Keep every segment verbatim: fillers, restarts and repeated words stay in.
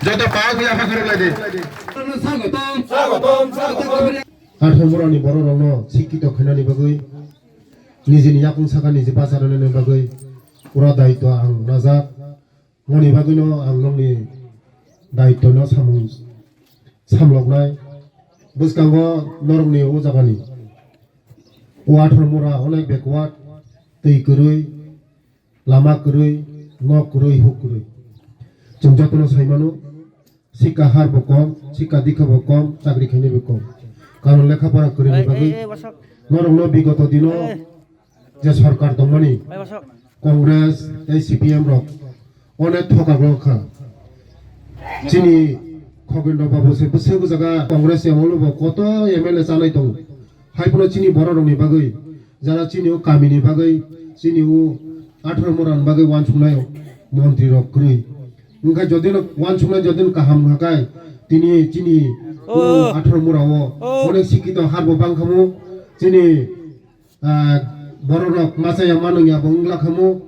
Joto pao ya pakar lai de. Athomorani bororokno sikito khainani bagwi, nijini yakung saka niji bacharnani bagwi pura daitwa ang najak. Moni bagwino ang nokni daitwno samung samloknai. Bwskango norokni o jagani o athomora onek backward, twi kwrwi, lama kwrwi, nok kwrwi, huk kwrwi. Chwng jotono sai mano, sikka har bo kom, sikka dikha bo kom, chakri khainai bo kom. Karon lekha pora kwrwini bagwi norokno bigoto dino je sorkar tongmani, Congress tei C P M rok onek thoka glok kha. Chini Khogendo Babu se bwswk jaga Congress M L A bo koto M L A chanai tongo. Hai phano chini bororokni bagwi, jara chini o kamini bagwi, chini o atharo mora ni bagwi uansuknai o montri rok kwrwi. Wngkha jodi no uansuknai jodi no kaham wngkha khe, tini chini o atharo mora o onek sikito har bo bangkhamu, chini ah, bororok machaya manwngya bo wngla khamu,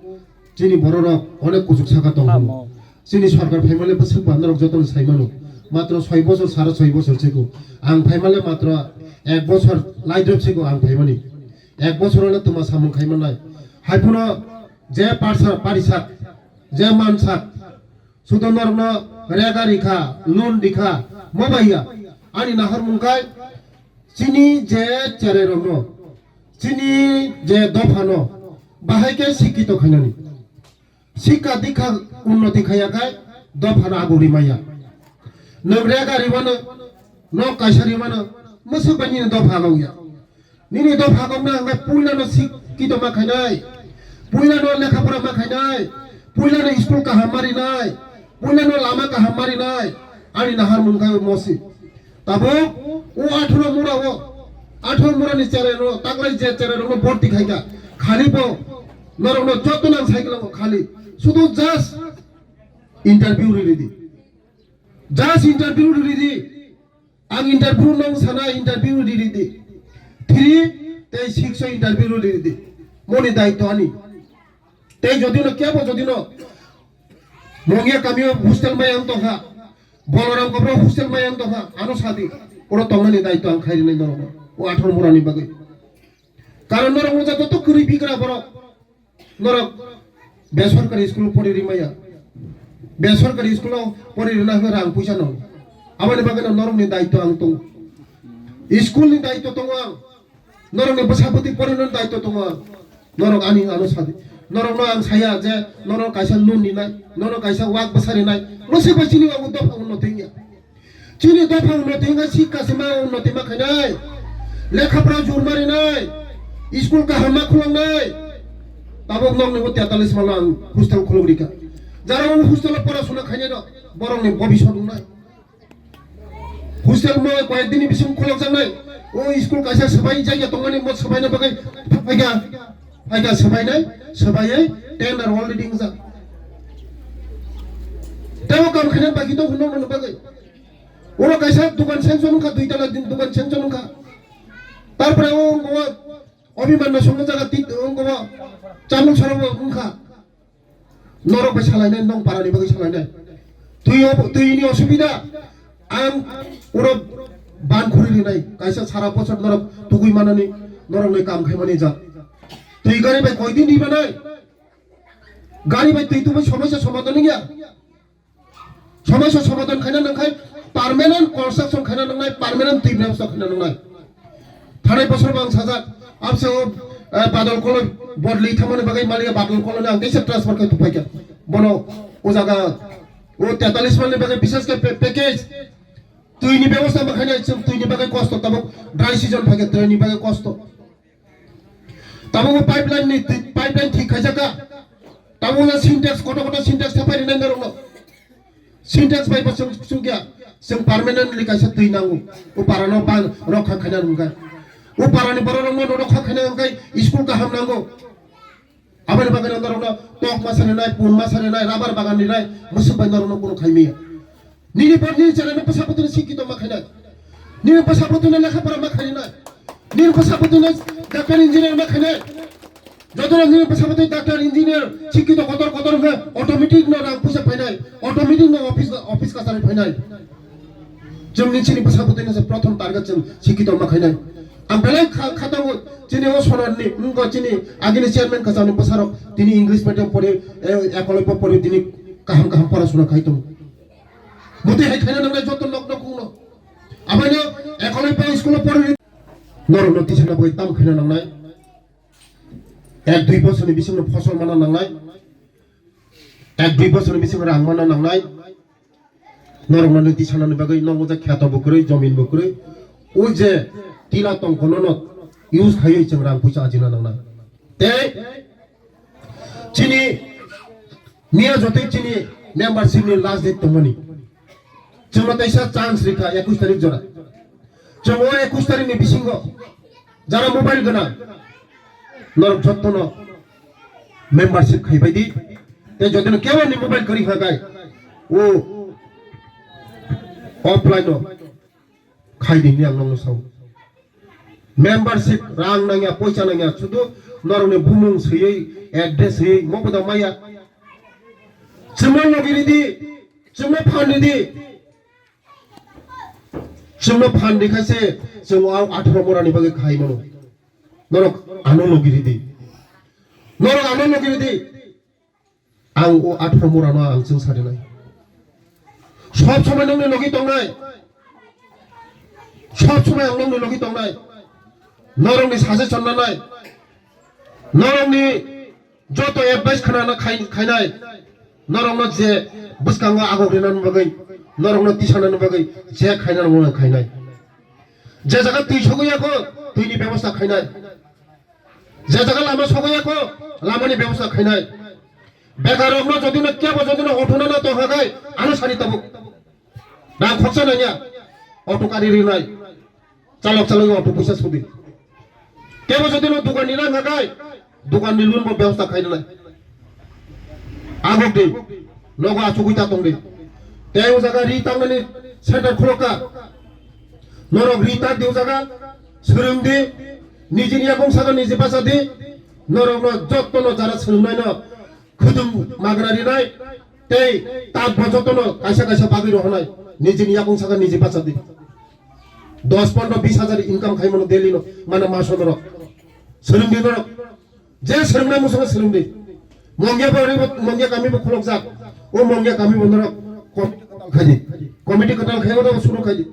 chini bororok onek kuchuk saka tong khamu. Chini sorkar phaimale bwswk ba norok jotono sai mano. Matro soi bochor, sara soi bochor siko. Ang phaimale matro ek bochor laidrop siko ang phaimani. Ek bochor ole tuma samung khai mannai. Hai phano je parsa, parisak, je mansak, sudo norokno rega rikha, loan rikha, mobaiya. Ani nahar mungkai chini je cherai rokno, chini je dophano, bahai khe sikito khainani. Sikka dikha unnoti khaiya khai dophano aguri maya. Nwng rega rimano, nok kaisa rimano, mwswk bai nini dopha agauya. Nini dopha agokna hwnkhai puilano sikito ma khainai, puilano lekha pora ma khainai, puilano school kaham ma rinai, puilano lama kaham ma rinai, ani nahar mungkhai mosi. Tabuk o atharo mura o, atharo mura ni cherai rok, taklai je cherai rok no borti khaika, khali bo norok no joto nang cycle o khali, sudu just interview ri ridi, just interview ri ridi, ang interview nang sana interview ri ridi, three tei six o interview ri ridi, moni daitwa ani, tei jodi no kebo jodi no Mongya kamio hostel mai ang tongkha, Bolaram Kopra hostel mai ang tongkha, ano sadi, oro tongnani daitwa ang khairi nai norok, o atharo mura ni bagwi. Karon norok wngkha joto kwrwi bigra borok, norok besorkari school pori rimaya, besorkari school o pori rina hwnwi rang puisa no, aboni bagwi no norok ni daitwa ang tongo, school ni daitwa tongo ang. Norokni bwsapoti porinani daitwa tongo ang. Norok ani ano sadi. Norokno ang saya je norok kaisa loan rinai, norok kaisa wak bwsa rinai. Mwswk bai chini wngwi dopha unnoti wngya. Chini dopha unnoti wngkha sikka se ma unnoti ma khainai. Lekha pora jur ma rinai. School kaham ma khuloknai. Tabuk nokni bo tetalis malo ang hostel khulok rikha. Jara o hostel o pora suna khainai rok borokni bobisot wngnai. Hostel mo koyek dini bising khulokjaknai. O school kaisa swbai jagya tongmani mo swbaina bagwi phaikha, phaikha swbainai, swbaiwi tender already wngjak. Tei o kam khaina bagwi tong hwnwi bagwi. Oro kaisa dukan sanction wngkha, dui tala din dukan sanction wngkha. Tarpore o, o Obiman no songno jaga tit wngkha, chamung soro wngkha. Norok bai salainai, nong parani bagwi salainai. Twi o, twi ni osubida. Ang uro ban khuri rinai. Kaisa sara bosor norok tugui manani, norok ni kam khaimani jak. Twi gari bai koi din ribanai. Gari bai twi tubui somosya somadhan wngya. Somosya somadhan khaina nangkhai permanent construction khaina nangnai, permanent twi bebostha khaina nangnai. Thanai bosor bo ang sajak, abse o, eh, Badal Kolo bodli thamani bagwi maliya Badal Kolo ni ang teisa transfer khai tuphaikha. Bono o jaga o tetalis malni bagwi bishesh khe pa-, package twi ni bebostha ma khaina, chwng twi ni bagwi kosto tabuk dry season phaikha twi ni bagwi kosto. Tabuk pipeline ni twi, pipeline thik khaijak kha. Tabuk Sintex, koto koto Sintex thepai rinai norokno. Sintex bai bo chwng, chwng kya, chwng permanently kaisa twi nango. O para no ban rokha khaina nungkha. O para ni borok rokno rokha khaina nungkha, school kaham nango. Aboni bagwi norokno tok masa rinai, pun masa rinai, rubber bagan rinai, mwswk bai norokno bono khai maya. Nini bor nini chwraino bwsa bwtwino sikito ma khainai. Nini bwsa bwtwino lekha pora ma khainai. Nini bwsa bwtwino doctor engineer ma khainai. Joto rok nini bwsa bwtwi doctor, engineer, sikkito kotor kotor wngkhe automatic no rang puisa phainai, automatic no office, office kachari phainai. Chwngni chini bwsa bwtwi no se prothom target chwng sikkito ma khainai. Ang belai kha-, khatango chini o Sonarni, wngkha chini agini chairman kwchangni bwsarok tini English medium pori, eh, Eklavya pori tini kaham kaham porasuna khai tongo. Bwtwi hai khaina nangnai joto nok nok kungno. Abaino Eklavya school o pori norokno tisana bagwi tam khaina nangnai. Ek dui bosorni bisingo phosol mana nangnai. Ek dui bosorni bisingo rang mana nangnai. Norokno nini tisanani bagwi nokno je kheto bo kwrwi, jomin bo kwrwi. O je tila tongkhono no use khaiwi chwng rang puisa ajina nangnai. Tei chini miya jotoi chini membership ni last date tongmani. Chwngno teisa chance rikha ekush tarik jora. Chwng o ekush tarik ni bisingo jara mobile gwnang, norok jottono membership khaibai di. Tei jottono kebo ni mobile kwrwi kha gai, o offline o khai di hinwi ang nokno sao. Membership rang nangya, poisa nangya, sudu norokni bumung swiwi, address swiwi, mo boda maya. Chwngno logi ridi, chwngno phan ridi. Chwngno phan rikha se chwng o atharo mora ni bagwi khai mano. Norok ano logi ridi. Norok ano logi ridi. Ang o atharo mora no ang chwng sari nai. Sob somoi nokni logi tongnai. Sob somoi ang nokni logi tongnai. Norokni suggestion nanai. Norokni joto advice khnana khai-, khainai, norokno je bwskango agok rinani bagwi, norokno tisanani bagwi je khainani bagwi khainai. Je jaga twi sogwi yakho, twini bebosta khainai. Je jaga lama sogwi yakho, lamani bebosta khainai. Bekarrokno jodino kebo jodino othunana tongkha khai, ano sani tabuk. Rang khorsa nangya, auto kari rinai. Chalok chalok auto puisa sudi. Kebo jodi no dukan ni rang hakai, dukan ni loan bo bebosta khai nai. Agok di, nogo achugwi ta tong di. Tei o jaga ri tangnani center khuloka. Norok ri tak di o jaga, swrwng di, nijini yakung saka niji bacha di. Norok no jotto no jara swrwngnai no. Khudum magna rinai, tei tak bo jotono kaisa kaisa bagwi rohonai, nijini yakung saka niji bacha di. Dos pondro bis hajar income khai mano daily no, mane maso norok. Swrwng di norok. Je swrwngnai musungo swrwng di. Mongya bo, mongya kami bo khulokjak. O mongya kami bo norok committee kwtal khai di. Committee kwtal khai bo suru khai di.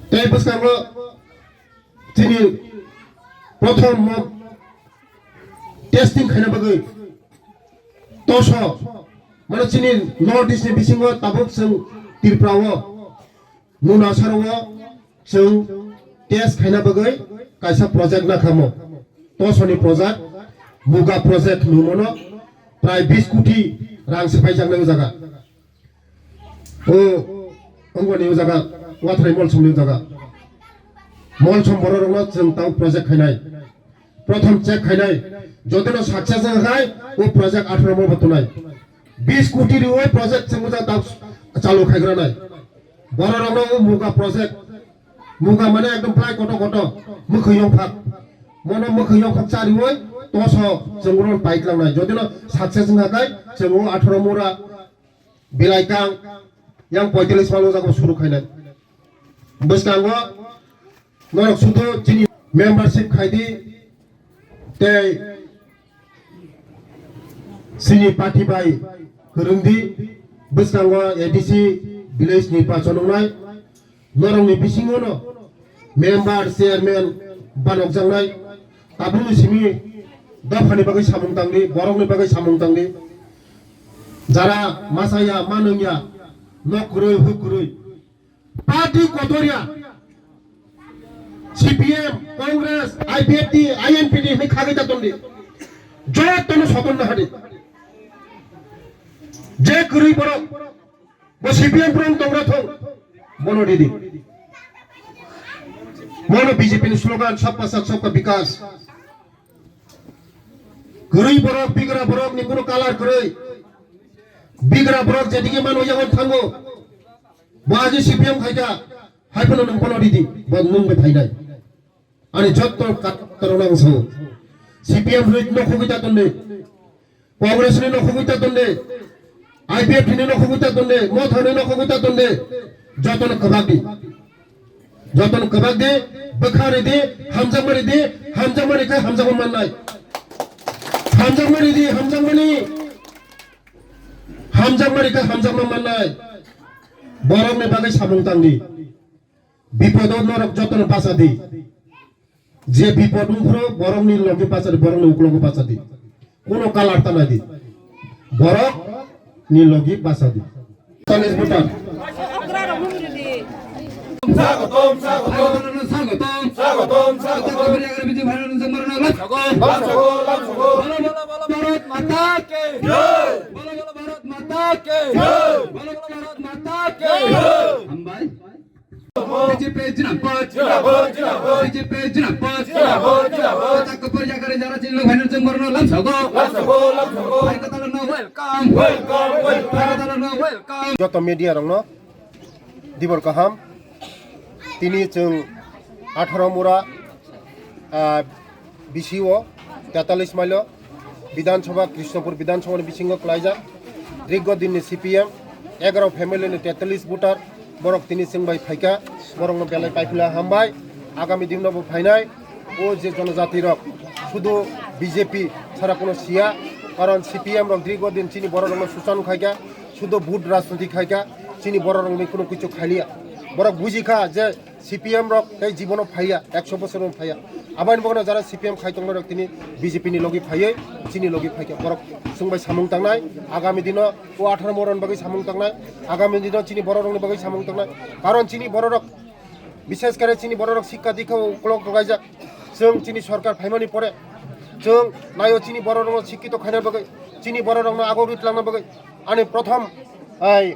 Tei bwskango chini prothom mo testing khaina bagwi toso, mane chini North East ni bisingo tabuk chwng Tripura o Nunasar o chwng test khaina bagwi kaisa project nakhamo. Tosoni project, Muga project hwnwi mano, prai bis koti rang swpaijaknai o jaga. O, ongoni o jaga, Wathrai Molsomni o jaga. Molsom bororokno chwng tau project khainai. Prothom check khainai. Jotino success wngkha khai, o project atharo mo bo tonai. Bis koti riwi project chwng o jaga tau chalu khaigra nai. Bororokno o Muga project, Muga mane ekdom prai koto koto, mwkhwi yongphak. Mono mwkhwi yongphak chariwi toso chwng oro paitlangnai. Jotino success wngkha khai, chwng o atharo mora, Bilaikang, yang poitalish salo jago suru khainai. Bwskango norok sudu chini membership khaidi tei chini party bai kwrwngdi. Bwskango A D C village ni pachonongnai. Norokni bisingono member, chairman banokjaknai, tabukni simi dophani bagwi samung tangdi, borokni bagwi samung tangdi. Jara masa ya, ma nung ya, nok kwrwi, huk kwrwi. Party kotor ya. C P M, Congress, I P F T, I N P T hinwi khagwi ta tongdi. Jotono soton na hadi. Je kwrwi borok, Bo C P M borok tongra thong. Bono ridi. Mono B J P ni slogan Sabka Sath Sabka Vikas. Kwrwi borok, bigra borok ni kuno kalar kwrwi. Bigra borok jedigi mano yago thango. Bo aji C P M khaika. Hai phano nung bono ridi. Bo nung bai phainai. Ani jotto kat-, karona ang sao. C P M ni nokhugwi ta tonde, Congress ni nokhugwi ta tonde, I P F T ni nokhugwi ta tonde, Motha ni nokhugwi ta tonde, jotono kwbak di. Jotono kwbak di, bwkha ri di, hamjakma ri di, hamjakma ri khe hamjakma mannai. Hamjakma ri di, hamjakmani, hamjakma ri khe hamjakma mannai. Borokni bagwi samung tang di. Bipodo norok jotono bacha di. Je bipod wngphuru borokni logi bacha di, borokni uklogo bacha di. Kuno kalar ta nai di. Borokni logi bacha di. Challenge button. স্বাগতম, স্বাগতম, স্বাগতম, স্বাগতম, স্বাগতম। Bharat Mata ki jai. Bolo, bolo, Bharat Mata ki jai. Bolo, bolo, Bharat Mata ki jai. Hambai. B J P zindabad. Zindabad, zindabad. B J P zindabad. Zindabad, zindabad. Kota kupur yakarwi jara chini lok phainai chwng borokno lamsogo. Lamsogo, lamsogo. Hai kwtalano welcome. Welcome, welcome. Hai kwtalano welcome. Joto media rokno dibor kaham. Tini chwng atharo mura, ah, B C O, tetalis mailo, Bidhan Sabha, Krishnapur Bidhan Sabha ni bisingo klaijak. Dirgo din ni C P M, egaroh family ni tetalis voter, borok tini chwng bai phaikha, borokno belai paipila hambai. Agami din no bo phainai, o je jonojati rok, sudu B J P sara kono siya, karon C P M rok dirgo din chini borok rokno susan khaikha, sudu vote rajniti khaikha, chini borok rokni kono kichu khailiya. Borok bujikha je C P M rok tei jibono phaiya, ekso bosorno phaiya. Aboni bagwino jara C P M khai tongnai rok tini B J P ni logi phaiwi chini logi phaikha. Borok chwng bai samung tangnai, agami dino o atharo moron bagwi samung tangnai, agami dino chini borok rokni bagwi samung tangnai. Karon chini borok rok, bishes kare chini borok rok sikka dikha uklok rwlaijak. Chwng chini sorkar phaimani pore chwng naio chini borok rokno sikkito khaina bagwi, chini borok rokno agok ri twlangna bagwi. Ani prothom ai,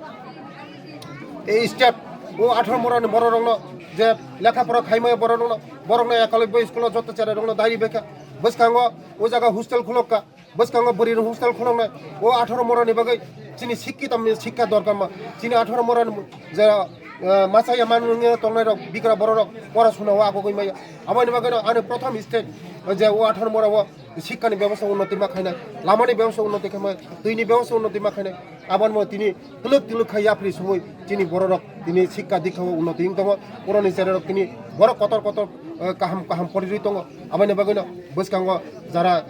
ei step o atharo morani borok rokno je lekha pora khaimaya borok rokno, borokno ekalobya school o joto cherai rokno dairi bekha. Bwskango o jaga hostel khulokka, bwskango bwrwi rok hostel khuloknai. O atharo morani bagwi chini sikkito sikka dorkar ma. Chini atharo morani je, eh, machaya manwi tongnai rok bikra borok rok pora suna o agogwi maya. Aboni bagwi ani prothom step je o atharo mora o sikkani bebosta unnoti ma khainai, lamani bebosta unnoti khaimai, twini bebosta unnoti ma khainai, aboni mo tini twlwk twlwk khai yapri sumui chini bororok tini sikka dikha o unnoti wng tongo, boroni chererok tini borok kotor kotor, eh, kaham kaham porirwi tongo, aboni bagwino bwskango jara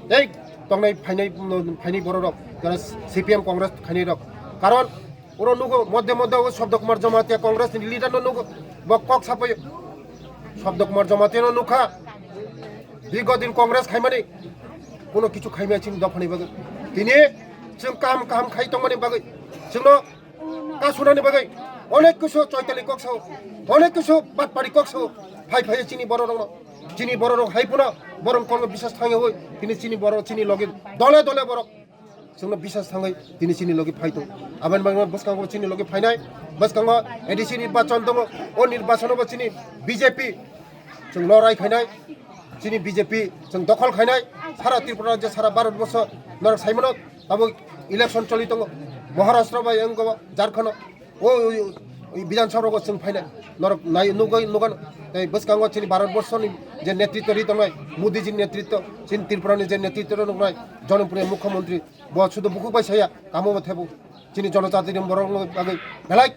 tei tongnai phainai, phainai bororok jara C P M Congress khainai rok, karon oro nugo modde modde o Shabda Kumar Jamatia Congress ni leader no nugo, bo kok sapaio. Shabda Kumar Jamatia no nukha, dirgo din Congress khaimani, kuno kichu khaimaya chini dophani bagwi. Tini chwng kaham kaham khai tongmani bagwi, chwngno kasunani bagwi onek kisu choitali kok sao, onek kisu batpari kok sao, phai phai chini bororokno, chini bororok hai puno borok kolmo bisas thangya hoi, tini chini borok chini logi dole dole borok. Chwngno bisas thangwi tini chini logi phai tongo. Aboni bagwi bwskango chini logi phainai, bwskango A D C nirbachon tongo. O nirbachon bo chini B J P chwng lorai khainai, chini B J P chwng dokhol khainai. Sara Tripura rajya, sara Bharat borsho norok saimano tabuk election choli tongo. Maharashtra bai wngkha Jharkhand o, o, o, o Bidhan Sabha rogo chwng phainai. Norok nai nugwi nugan tei bwskango chini Bharat borsho ni je netritw ri tongnai, Modi ji ni netritw, chini Tripura ni je netritw ri tongnai, Jonopuriya Mukhyamantri, bo sudu bukhuk bai saya, kamo bo thebo. Chini jonojati ni borok no bagwi belai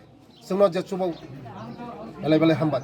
chwngno je chubo belai belai hambai.